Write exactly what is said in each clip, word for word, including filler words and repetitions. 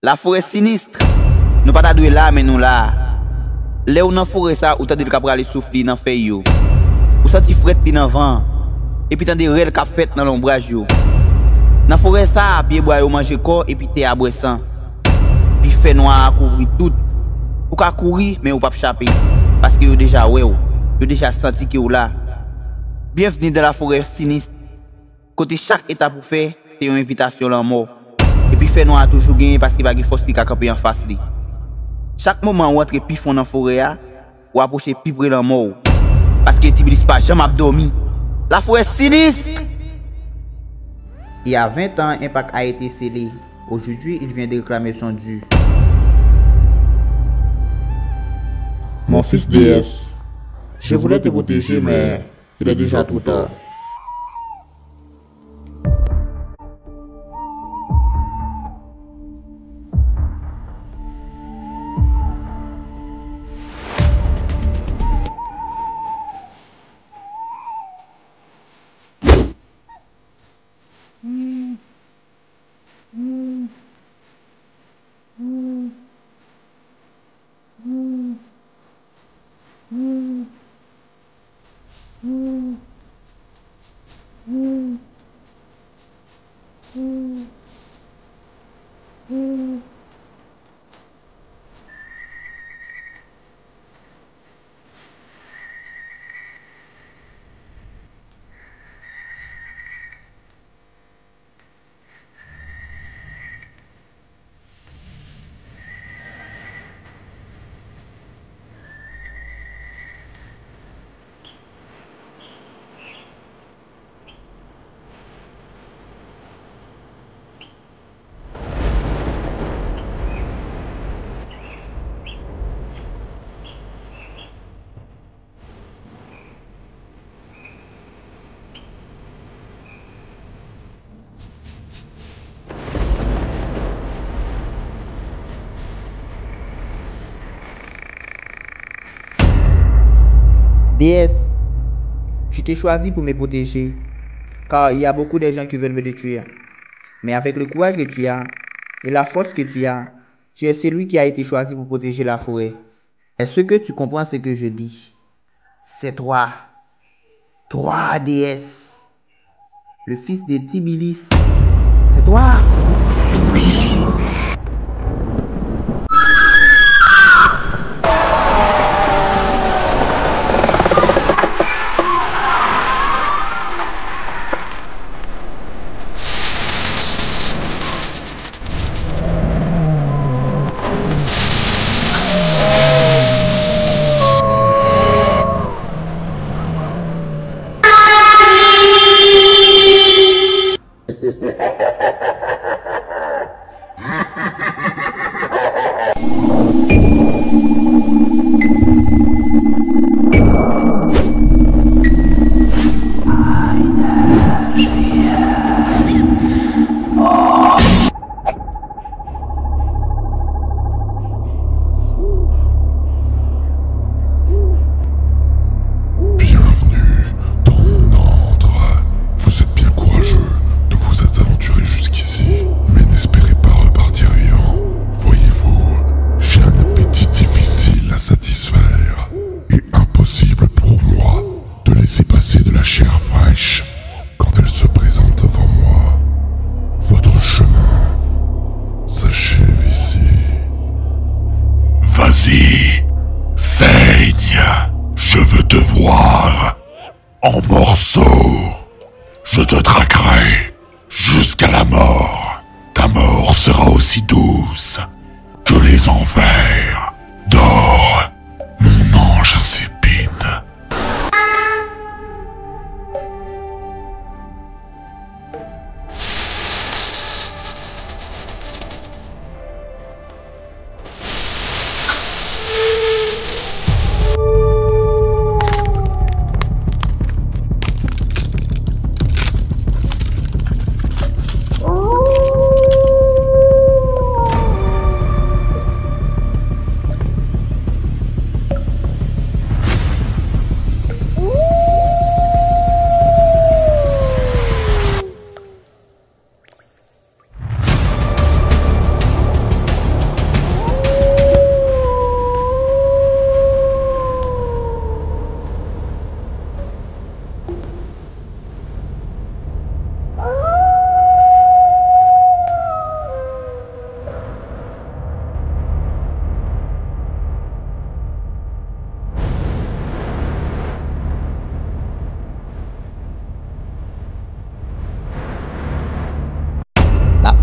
Laforè sinis! Nou pa ta dwe la, men nou la. Lè ou nan forè sa, ou tande l k ap rale souf li nan fèy yo. Ou santi frèt li nan van an. Epi tande rèl k ap fèt nan lonbraj yo. Nan forè sa, pyebwa yo manje kò epi tè a bwè san. Epi fènwa a kouvri tout. Ou ka kouri, men ou p ap chape. Paske yo deja wè w. Yo deja santi ke w la. Byenvni dans la forêt sinistre. Kote chak etap ou fè, se yon envitasyon lanmò. Epi fènwa a toujou genyen paske pa gen fòs ki ka kanpe anfas li. Chak moman ou antre pi fon nan forè a, ou apwoche pi pre lanmò w. Paske Tibilis pa janm ap dòmi. Laforè sinis! Il y a vingt ans, un pacte a été scellé. Aujourd'hui, il vient de réclamer son dû. Mon fils déesse, je voulais te protéger, mais il est déjà trop tard. Déesse, je t'ai choisi pour me protéger, car il y a beaucoup de gens qui veulent me détruire. Mais avec le courage que tu as et la force que tu as, tu es celui qui a été choisi pour protéger la forêt. Est-ce que tu comprends ce que je dis? C'est toi. Toi, déesse. Le fils de Tibilis. C'est toi. Bienvenue dans mon antre. Vous êtes bien courageux de vous être aventuré jusqu'ici, mais n'espérez pas repartir vivant. Voyez-vous, j'ai un appétit difficile à satisfaire et impossible pour moi de laisser passer de la chair fraîche quand elle se présente devant moi. Votre chemin s'achève ici. Vas-y, saigne, je veux te voir en morceaux. Je te traquerai jusqu'à la mort. Ta mort sera aussi douce que les enfers. Dors, mon ange insipide.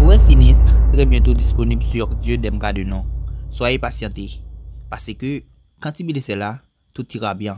Près Sinistre, très bientôt disponible sur Dieu d'M K deux non. Soyez patientés, parce que quand il est là, tout ira bien.